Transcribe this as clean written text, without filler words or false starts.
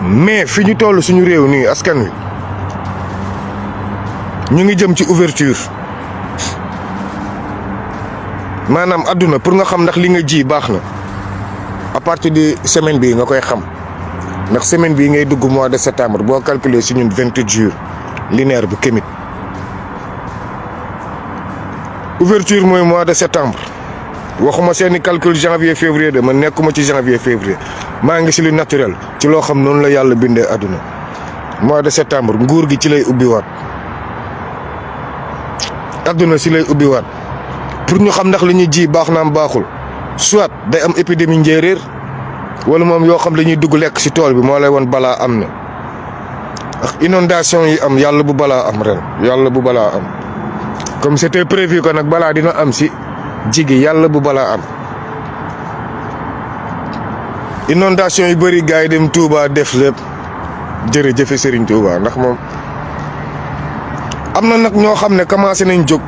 mais fi ñu toll suñu réew nii askan wi ñu ngi jëm ci ouverture maanaam àdduna pour nga xam ndax li nga ji baax na à partir de semaine bii nga koy xam ndax semaine bii ngay dugg mois de septembre boo calculer si ñun 28 jours linéaire bu kémit ouverture mooy mois de septembre waxuma seeni calcul janvier février de man nekkuma ci janvier février maa ngi si lu naturel ci loo xam noonu la yàlla bindee àdduna mois de septembre nguur gi ci lay ubbiwaat àdduna si lay ubbiwaat pour ñu xam ndax li ñuy ji baax naam baaxul soit day am épidémie njéeréer wala moom yoo xam dañuy dugg lekk si tool bi moo lay won balaa am na ak inondation yi am yàlla bu balaa am ren yàlla bu balaa am comme c'était prévu que nag balaa dina am si jigi yàlla bu balaa am inondation yu bëri gars yi dem Touba def lépp jërëjëf Serigne Touba ndax moom am na nag ñoo xam ne commencé nañ jóg